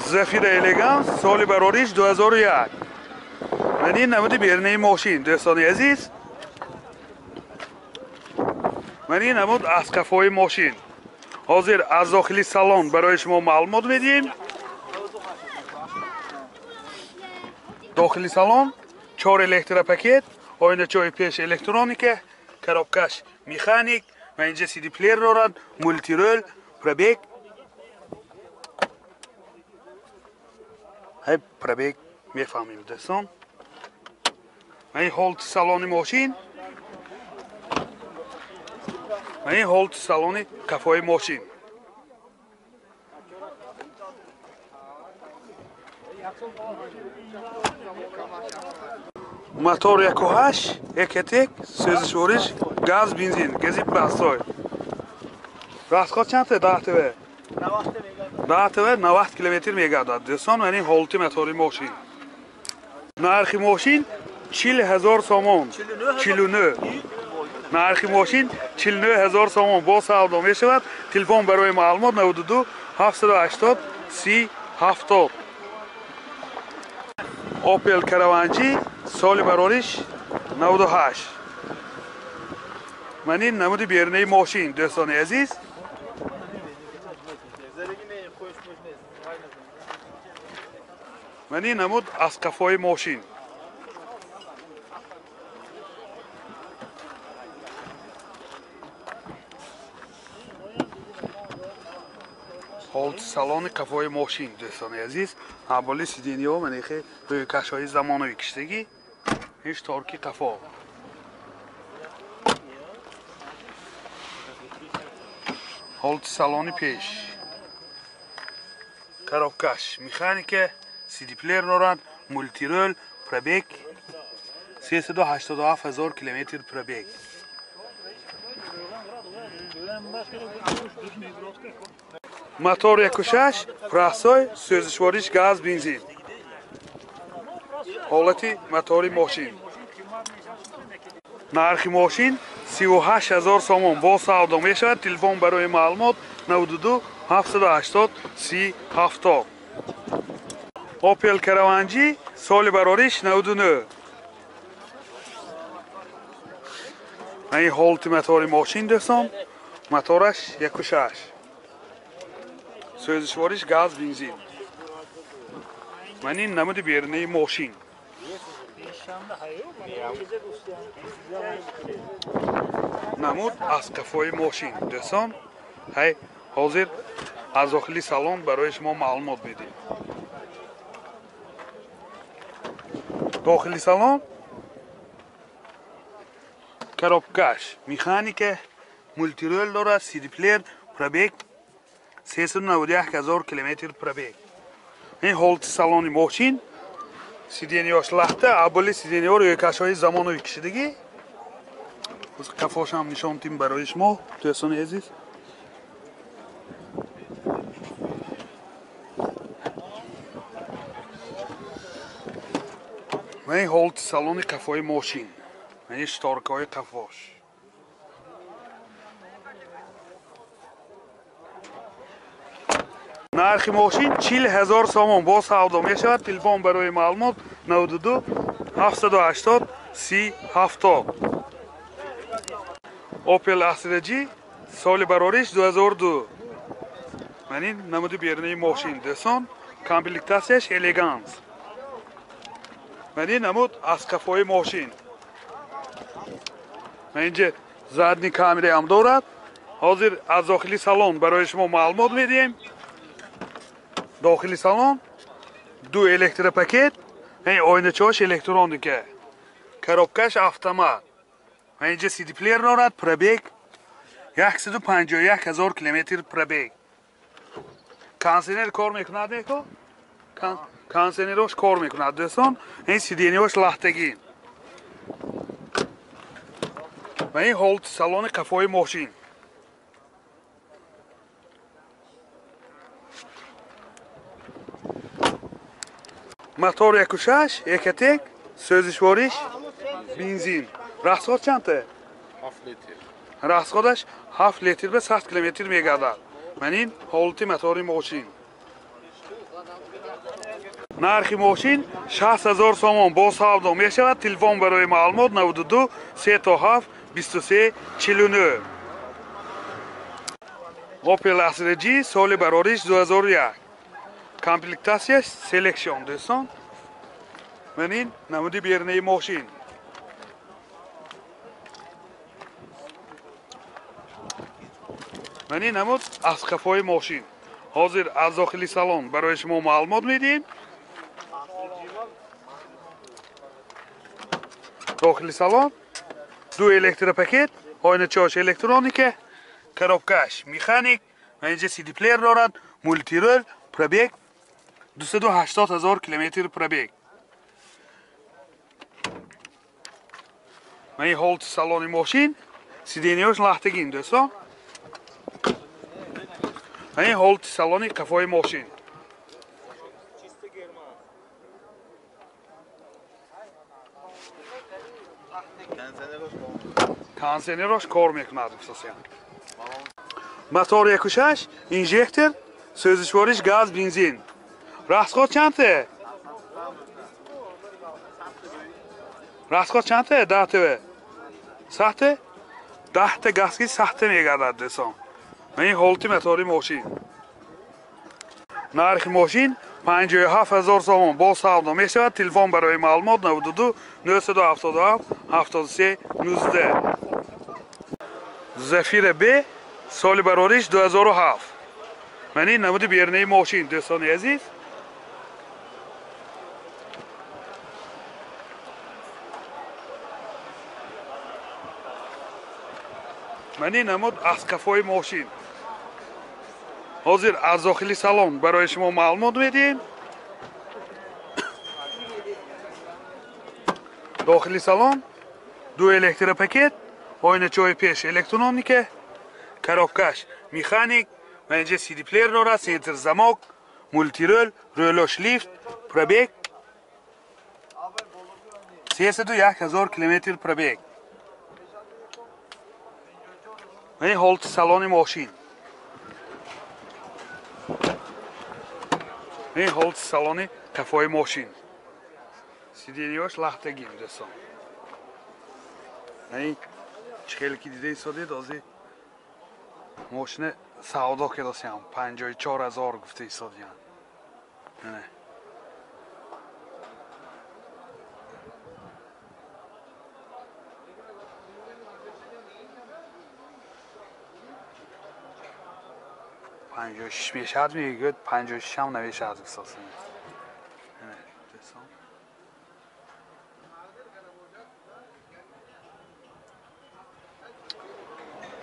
Зафира Элеганс соли барориш 2001. Ман ин намуди берунаи мошин, дӯстони азиз. Ман ин намуд аз қафои мошин. Ҳозир аз дохили салон барои шумо маълумот медиҳем. Дохили салон 4 электропакет, оиначаҳои пеш электроника, коробкаш механик ва инҷа CD плеер дорад, мултирол, пробег. Ҳай пробег мефаҳмем, дӯстон. Ва ин ҳолати салони мошин. Ва ин ҳолати салони қафои мошин. Мотор 1.8, Экотек, сӯзишвориш, газ, бензин, гази простой. Расход чанд та? 10 ТВ. 10 ТВ 90 километр мегардад. Дӯстон, ман ин ҳолати мотори мошин. Нархи мошин 40 000 сомон. 49. Нархи мошин 49 000 сомон. Бо савдо мешавад. Телефон барои маълумот 92 780 30 70. Opel Caravan G соли барориш 98. Ман ин намуди берунаи мошин, дӯстони азиз. Ман ин намуд аз қафои мошин. Ҳолати салони қафои мошин, дӯстони азиз. Ҳаболи сидениҳо манехе рӯйкашҳои замонавӣ киштагӣ. Ҳеҷ торки қафо. Ҳолати салони пеш. Коробкаш механика, CD плеер дорад, мултирол, пробег 387 000 километр пробег. Мотор 1.6, простой, сӯзишвориш газ, бензин. Ҳолати мотори мошин. Нархи мошин 38 000 сомон. Бо савдо мешавад. Телефон барои маълумот 92 780 30 70. Opel Caravan G соли барориш 99. Ин ҳолати мотори мошин, дӯстон. Мотораш 1.6. Сӯзишвориш газ, бензин. Ман ин намуди берунаи мошин. Намуд аз қафои мошин, дӯстон. Ҳай ҳозир аз дохили салон барои шумо маълумот медиҳем. Дохили салон коробкаш механика, мултирол дорад, CD плеер, пробег 391 000 километр пробег. Ин ҳолати салони мошин. Сидениҳош лахта, аболи сидениҳо рӯйкашҳои замонавӣ кишидагӣ. Қафошам нишон дим барои шумо, дӯстони азиз. Ин ҳолати салони қафои мошин. Ин шторкаҳои қафош. Нархи мошин 40 000 сомон. Бо савдо мешавад. Телефон барои маълумот 92 780 30 70. Opel Astra G соли барориш 2002. Ман ин намуди берунаи мошин, дӯстон. Комплектатсияш Элеганс. Ман ин намуд аз қафои мошин. Ман инҷа задни камераам дорад. Ҳозир аз дохили салон барои шумо маълумот медиҳем. Дохили салон ду электропакет, ин оиначаҳош электроника, коробкаш автомат. Инҷа CD плеер дорад, пробег 151 000 километр пробег. Кондиционер кор мекунад, неко? Кондиционерош кор мекунад, дӯстон. Ин сидениҳош лахтагӣ. Ва ин ҳолати салони қафои мошин. Мотор 1.6, Экотек, сӯзишвориш, бензин. Расход чанд та? 7 литр. Расходаш 7 литр ба 100 километр мегардад. Ман ин ҳолати мотори мошин. Нархи мошин 60 000 сомон бо савдо мешавад. Телефон барои маълумот 92 37 23 49. Opel Astra G, соли барориш 2001. Комплектация Selection, дӯстон. Ман ин намуди берунаи мошин. Ман ин намуд аз қафои мошин. Ҳозир аз дохили салон барои шумо маълумот медиҳем. Дохили салон ду электропакет, ойначаош электроника, коробкаш механик, ва инҷа CD плеер дорад, мультирул, пробег 280 000 километр пробег. Ман ин ҳолати салони мошин, сиденияш лахтагин, дӯстон. Ман ин ҳолати салони қафои мошин. Кондиционерош кор мекунад, гуфтасиям. Мотор 1.6, инжектор, сӯзишвориш газ, бензин. Расход чандте? Расход чандте? Даҳ сахте? Даҳта газки сахте мегардад, дӯстон. Ман ин ҳолати мотори мошин. Нархи мошин 57 000 сомон бо савдо мешавад. Телефон барои маълумот 92 977 73 19. Зафира Б, соли барориш 2007. Ман ин намуди берунаи мошин, дӯстони азиз. Ман ин намуд аз қафои мошин. Ҳозир аз дохили салон барои шумо маълумот медиҳем. Дохили салон ду электропакет, ойначаҳои пеш электроника, коробкаш механик, ва инҷа CD плеер дорад, центр замок, мультирул, рӯлош лифт, пробег 301 000 километр пробег. Ман ин ҳолати салони мошин. Ин ҳолати салони қафои мошин. Сиденияш лахтагин, дӯстон. Ин чӣ хеле ки дида истодед, ҳозир мошина савдо кардасиям, 54 000 гуфта истодиям. 56 мешавад, мегӯяд 56 ҳам намешавад, гуфтасиям.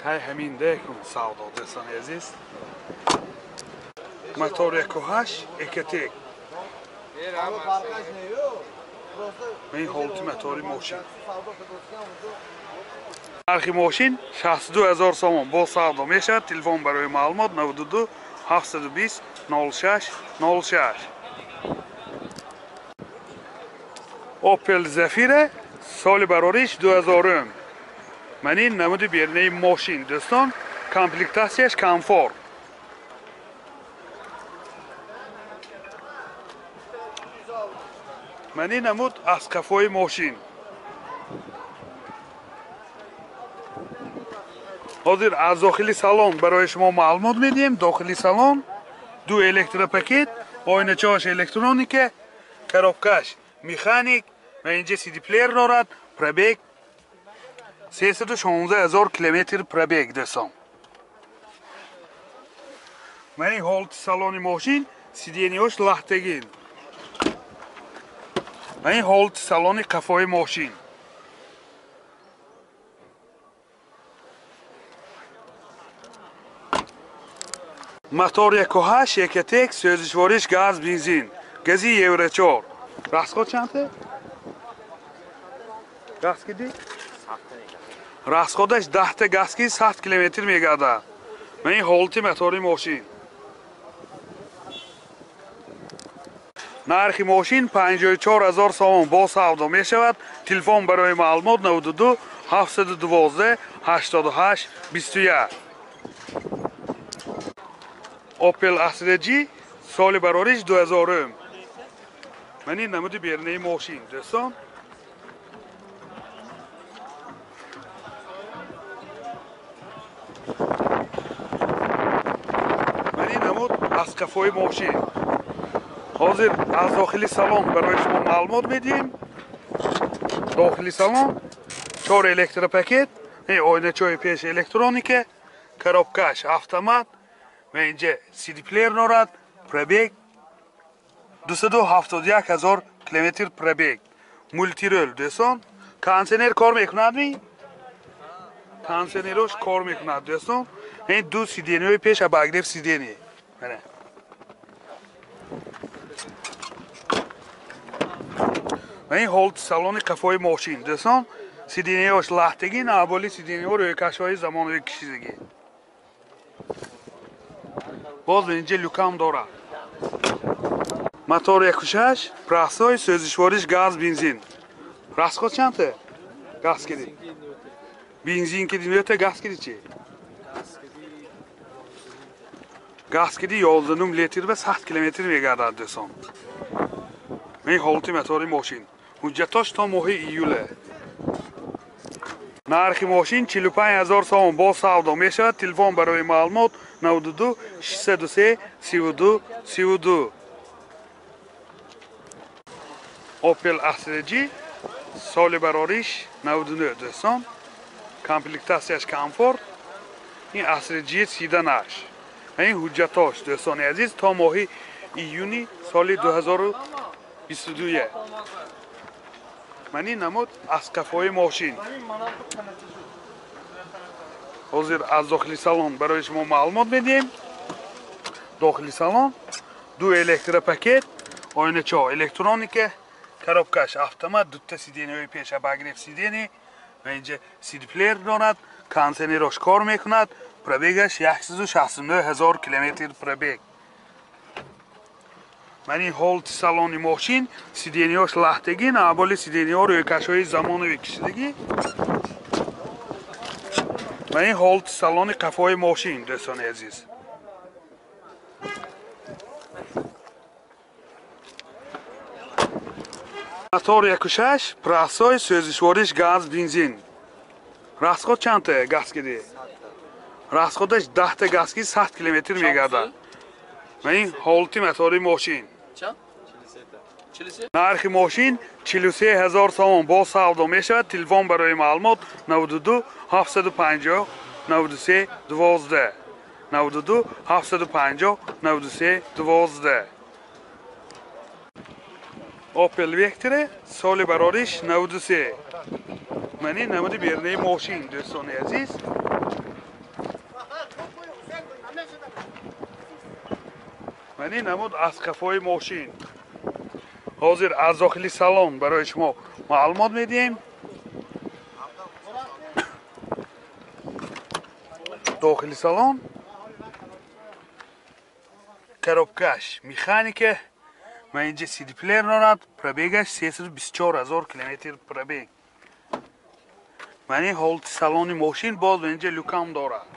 Тай ҳамин декун савдо, дӯстони азиз. Мотор 1.8 Ecotec. Ин ҳолати мотори мошин. Нархи мошин 62 000 сомон бо савдо мешавад. Телефон барои маълумот 92 720 06 06. Opel Zafira, соли барориш 2000. Ман ин намуди берунаи мошин, дӯстон. Комплектацияш комфорт. Ман ин намуд аз қафои мошин. Ҳозир аз дохили салон барои шумо маълумот медиҳем. Дохили салон ду электропакет, ойначаош электроника, коробкаш механик, ва инҷа CD плеер дорад, пробег 316 000 километр пробег, дӯстон. Ман ин ҳолати салони мошин, сиденияш лахтагин. Ман ин ҳолати салони қафои мошин. Мотор 1.8 Ecotec, сӯзишвориш газ, бензин, гази Евро 4. Расход чандте? Газ киди? Расходаш 10 газ ки 100 километр мегардад. Ман ин ҳолати мотори мошин. Нархи мошин 54 000 сомон бо савдо мешавад. Телефон барои маълумот 92 712 88 21. Opel Astra G, Соли барориш 2000. Ман ин намуди берунаи мошин дӯстон. Ман ин намуд аз қафои мошин. Ҳозир аз дохили салон барои шумо маълумот медиҳем. Дохили салон 4 электропакет, оиначаҳои пеш электроника, коробкаш автомат ва инҷа CD плеер дорад. Пробег 271 000 километр пробег. Мултирол дӯстон. Кондиционер кор мекунад ми? Кондиционерош кор мекунад дӯстон. Ин ду сиденьяҳои пеш обогрев сиденья. Мана. Ва ин ҳолати салони қафои мошин дӯстон. Сиденьяҳош лахтагӣ, нааболи сиденьяҳо рӯйкашҳои замонави кишидагӣ. Боз инҷа люкам дорад. Мотор 1.6, простой, сӯзишвориш газ, бензин. Расход чандта? Газ киди. Бензин киди меота, газ киди чи? Газ киди 11 литр ва 100 километр мегардад дӯстон. Ин ҳолати мотори мошин. Ҳуҷҷатош то моҳи июле. Нархи мошин 45 000 сомон бо савдо мешавад. Телефон барои маълумот 92 603 32 32. Opel Astra G соли барориш 99 дӯстон. Комплектатсияш комфорт. Ин Astra G седанаш. Ин ҳуҷҷатош дӯстони азиз то моҳи июни соли 2022. Ман ин намуд аз қафои мошин. Ҳозир аз дохили салон барои шумо маълумот медиҳем. Дохили салон ду электропакет, оиначаҳо электроника, коробкаш автомат, дута сиденьяҳои пеш обогрев сиденья ва инҷа CD плеер дорад, кондиционерош кор мекунад, пробегаш 169 000 километр пробег. Ман ин ҳолати салони мошин, сиденьяҳош лахтагӣ, нааболи сиденьяҳо рӯйкашҳои замонави кишидагӣ. Ман ин ҳолати салони қафои мошин дӯстони азиз. Мотор 1.6, простой, сӯзишвориш газ, бензин. Расход чандта газ киди? Расходаш 10 та газ ки 100 километр мегардад. Ман ин ҳолати мотори мошин. Нархи мошин 43 000 сомон бо савдо мешавад. Телефон барои маълумот 92 750 93 12. 92 750 93 12. Opel Vectra соли барориш 93. Ман ин намуди берунаи мошин дӯстони азиз. Ман ин намуд аз қафои мошин. Ҳозир аз дохили салон барои шумо маълумот медиҳем. Дохили салон коробкаш механика, ва инҷа CD плеер дорад, пробегаш 324 000 километр пробег. Ман ин ҳолати салони мошин боз инҷа люкам дорад.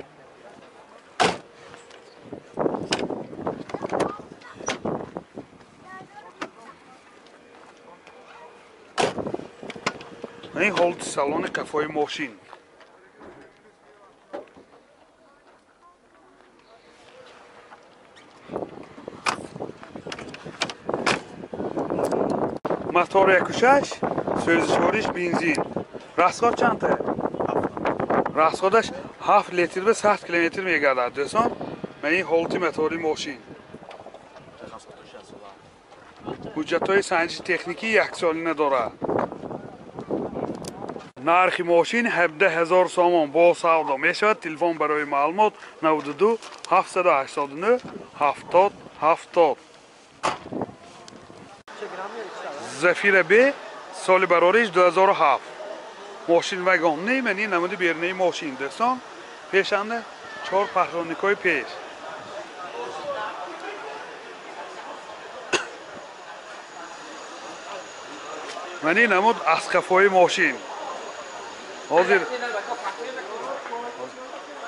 Ин ҳолати салони қафои мошин. Мотор 1.6, сӯзишвориш бензин. Расход чандта? Расходаш 7 литр ва 100 километр мегардад дӯстон. Ман ин ҳолати мотори мошин. Ҳуҷҷатҳои санҷиши техникӣ яксолина дорад. Нархи мошин 17 000 сомон бо савдо мешавад. Телефон барои маълумот 92 789 70 70. Зафира Б соли барориш 2007. Мошин вагон не, ман ин намуди берунаи мошин дӯстон. Пешанда 4 патроникҳои пеш. Ман ин намуд аз қафои мошин.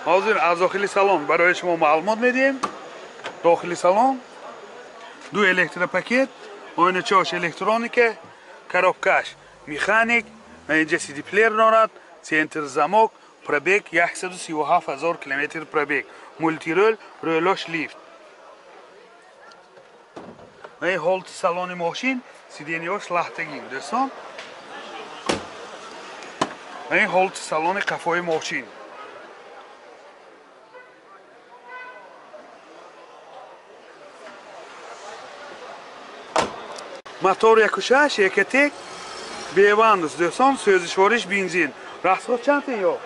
Ҳозир аз дохили салон барои шумо маълумот медиҳем. Дохили салон Ду электропакет, оиначаош электроника, коробкаш механик, инҷа CD-плеер дорад, центр замок, пробег 137 000 километр пробег, мултирол, рӯлош лифт. Ва ин ҳолати салони мошин, сиденияш лаҳтагин, дӯстон. Ва ин ҳолати салони қафои мошин. Мотор 1.6 Ecotec бевандус, дӯстон, сӯзишвориш бензин. Расход чанд ё?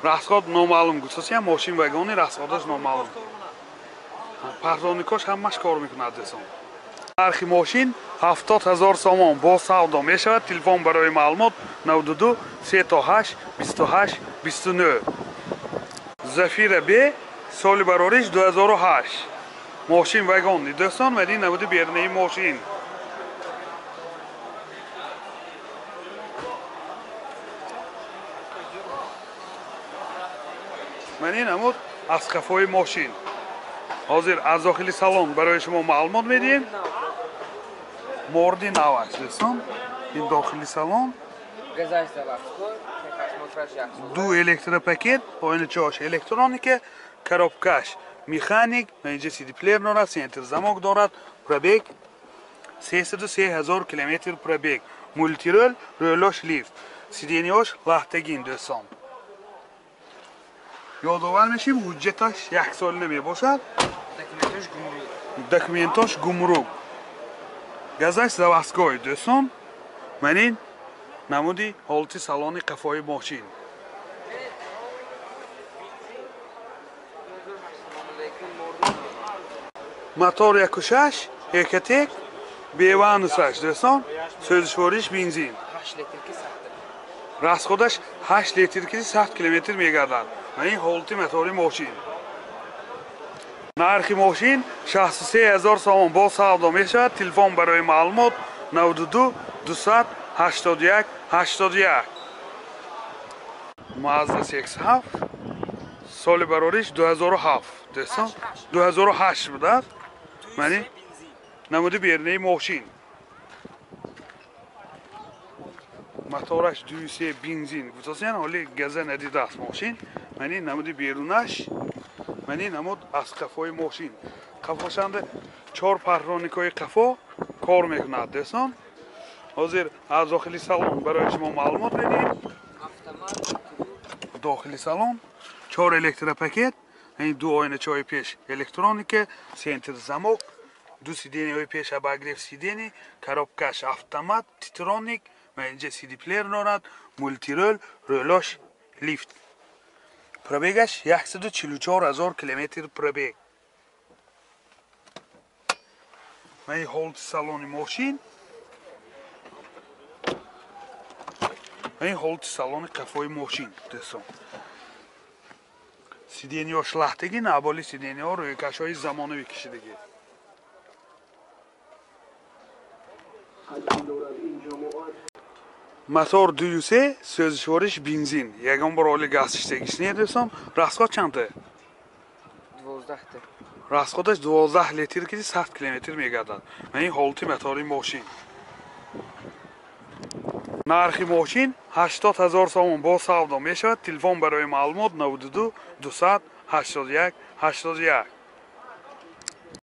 Расход номаълум гуфтасиям, мошин вагони расходаш номаълум. Парроникош ҳамаш кор мекунад, дӯстон. Нархи мошин 70 000 сомон бо савдо мешавад. Телефон барои маълумот 92 38 28 29. Зафира Б соли барориш 2008. Мошин вагон, дӯстон, ва ин намуди берунаи мошин. Ман ин намуд аз қафои мошин. Ҳозир аз дохили салон барои шумо маълумот медиҳем. Морди нав аст, дӯстон. Ин дохили салон. Ду электропакет, оиначаош электроника, коробкаш механик, инҷа CD-плеер дорад, центр замок дорад, пробег 303 000 километр пробег, мултирол, рӯлош лифт, сиденияш лаҳтагин, дӯстон. Ёдовар мешим, ҳуҷҷаташ яксола мебошад. Документош гумрук. Газаш заводской, дӯстон. Ман ин намуди ҳолати салони қафои мошин. Мотор 1.6 Ecotec беванусаш, дӯстон, сӯзишвориш бензин. Расходаш 8 литр ки 100 километр мегардад. Ман ин ҳолати мотори мошин. Нархи мошин 63 000 сомон бо савдо мешавад. Телефон барои маълумот 92 281 81. Mazda CX-7 соли барориш 2007, дӯстон, 2008 будад. Мани намуди берунаи мошин. Мотораш 2.3 бензин. Гуфтасиан ҳоли газа надидааст мошин. Мани намуди берунаш, мани намуд аз қафои мошин. Қафошанда 4 парроникои қафо кор мекунад, дӯстон. Ҳозир аз дохили салон барои шумо маълумот медиҳем. Дохили салон 4 электропакет, ин ду оиначаҳои пеш электроника, центр замок, ду сиденияҳои пеш обогрев сидени, коробкаш автомат, титроник, ва инҷа CD-плеер дорад, мултирол, рӯлош лифт. Пробегаш 144 000 километр пробег. Ва ин ҳолати салони мошин, ва ин ҳолати салони қафои мошин, дӯстон. Сиденияш лаҳтагин, аболи сиденияҳо рӯйкашҳои замонавӣ кишидагӣ. Мотор 2.3 сӯзишвориш бензин. Ягон бор оли газ иштагиш не, дӯстон. Расход чандта? 12 та. Расходаш 12 литр ки 100 километр мегардад. Ман ин ҳолати мотори мошин. Нархи мошин 80 000 сомон бо савдо мешавад. Телефон барои маълумот 92 281 81.